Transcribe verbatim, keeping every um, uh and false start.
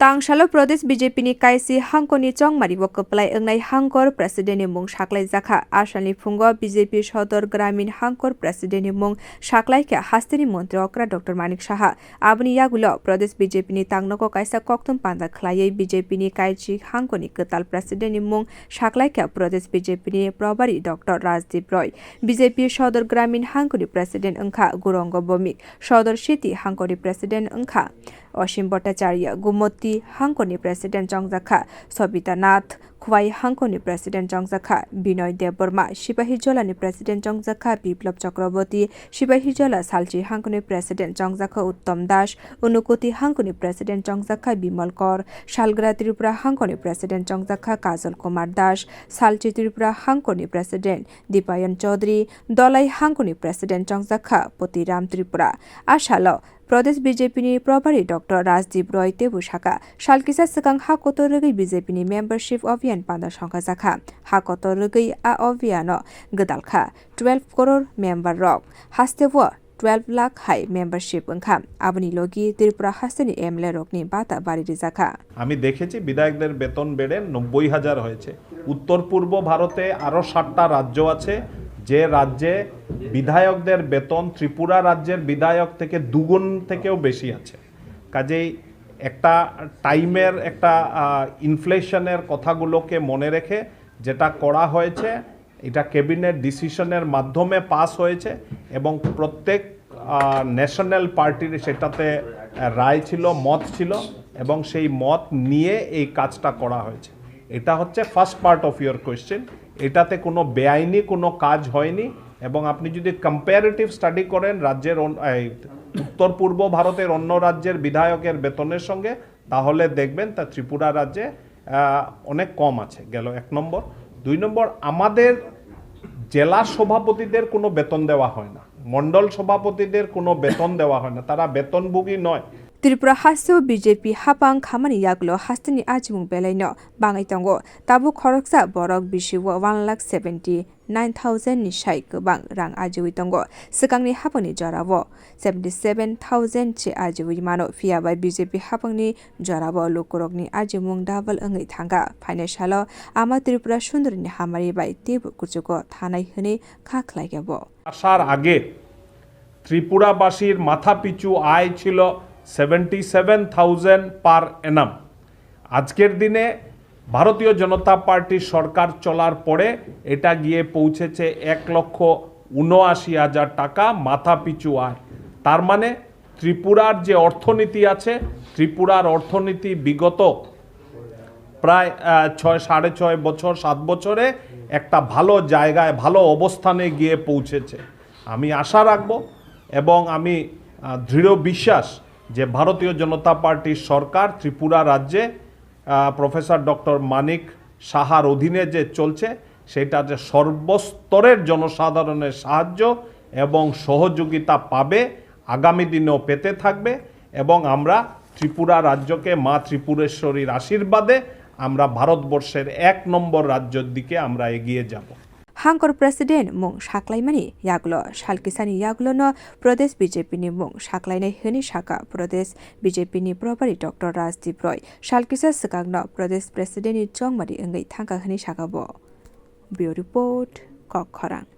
Tangsalo Pradesh B J P ni kaisi hangkoni chongmari o kwplai wngnai hangkor president ni mung saklai jakha. Asalni phungo B J P Sodor Gramin hangkor president ni mung saklai kha hasteni montri okra Doctor Manik Saha. Aboni yagulo Pradesh B J P ni tangnogo kaisa kokthum panda khwlaiwi B J P ni kaisi hangkoni kwtal president ni mung saklai kha Pradesh B J P ni Probari Doctor Rajdeep Roy. B J P Sodor Gramin hangkoni president wngkha Gurongo Bomik. Sodor City hangkoni president wngkha Osim Bhattacharya, Gumoti hangkoni president chongjakha Sobita Nath, Khwai hangkoni president chongjakha Binoy Debbarma, Sipahijola ni president chongjakha Biplab Chakraborty, Sipahijola Salchi hangkoni president chongjakha Uttam Das, Unukoti hangkoni president chongjakha Bimal Kor, Salgra Tripura hangkoni president chongjakha Kajal Kumar Das, Salchi Tripura hangkoni president Dipayan Chaudhary, Dolai hangkoni president chongjakha Potiram Tripura. A salo Pradesh B J P ni Probari Doctor Rajdeep Roy teibo sakha, sal kisa swkang ha kotor rwgwi B J P ni membership obhiyan panda songkha jakha. Ha kotor rwgwi a obhiyano gwdal kha twelve crore member rok. Haste o twelve lakh hai membership wngkha. Aboni logi Tripura hasteni M L A rokni bata bari rijakha. আমি দেখেছি বিধায়কদের বেতন বেড়ে নব্বই হাজার হয়েছে। উত্তর পূর্ব ভারতে আরও সাতটা রাজ্য আছে, যে রাজ্যে বিধায়কদের বেতন ত্রিপুরা রাজ্যের বিধায়ক থেকে দুগুণ থেকেও বেশি আছে। কাজেই একটা টাইমের একটা, আহ, ইনফ্লেশনের কথাগুলোকে মনে রেখে যেটা করা হয়েছে, এটা ক্যাবিনেট ডিসিশনের মাধ্যমে পাস হয়েছে এবং প্রত্যেক, আহ, ন্যাশনাল পার্টির সেটাতে, আহ, রায় ছিল, মত ছিল এবং সেই মত নিয়ে এই কাজটা করা হয়েছে। এটা হচ্ছে first part of your question. এটাতে কোনো বেআইনি কোনো কাজ হয়নি এবং আপনি যদি কম্প্যারেটিভ স্টাডি করেন রাজ্যের অন-, এই উত্তর পূর্ব ভারতের অন্য রাজ্যের বিধায়কের বেতনের সঙ্গে, তাহলে দেখবেন তা ত্রিপুরা রাজ্যে, আহ, অনেক কম আছে, গেল এক নম্বর। দুই নম্বর, আমাদের জেলা সভাপতিদের কোনো বেতন দেওয়া হয় না, মণ্ডল সভাপতিদের কোনো বেতন দেওয়া হয় না, তারা বেতনভোগী নয়। Tripura hasteo B J P hapang khamani yagulo hasteni ajimung belaino bangwi tongo. Tabuk khoroksa borok bisio one lakh seventy nine thousand ni sai kwbang rang ajiwi tongo. Swkangni hapangni jorao seventy seven thousand se ajiwi mano, phiya bai B J P hapangni jorao lukurokni ajimung double wngwi thangkha. Phainai salo ama Tripura Sundorni hamari bai teibo kuchugo thanai hwnwi kha khlaikha bo. আসার আগে ত্রিপুরাবাসীর মাথাপিছু আয় ছিল seventy seven thousand per Anam. আজকের দিনে ভারতীয় জনতা পার্টির সরকার চলার পরে এটা গিয়ে পৌঁছেছে এক লক্ষ ঊনআশি হাজার টাকা মাথাপিছু আয়। তার মানে ত্রিপুরার যে অর্থনীতি আছে, ত্রিপুরার অর্থনীতি বিগত প্রায়, আহ, ছয়, সাড়ে ছয় বছর, সাত বছরে একটা ভালো জায়গায়, ভালো অবস্থানে গিয়ে পৌঁছেছে। আমি আশা রাখব এবং আমি, আহ, দৃঢ় বিশ্বাস যে ভারতীয় জনতা পার্টির সরকার ত্রিপুরা রাজ্যে, আহ, প্রফেসর ডক্টর মানিক সাহার অধীনে যে চলছে, সেটাতে সর্বস্তরের জনসাধারণের সাহায্য এবং সহযোগিতা পাবে, আগামী দিনেও পেতে থাকবে এবং আমরা ত্রিপুরা রাজ্যকে মা ত্রিপুরেশ্বরীর আশীর্বাদে আমরা ভারতবর্ষের এক নম্বর রাজ্যের দিকে আমরা এগিয়ে যাব। Hangkor president mung saklaimani yagulo sal kisani yagulono Pradesh B J P ni mung saklainai hwnwi saka Pradesh B J P ni Probari Doctor Rajdeep Roy. Sal kisa swkangno Pradesh president ni chongmari wngwi thangkha hwnwi saka bo. Bureau Report, Kokkhorang.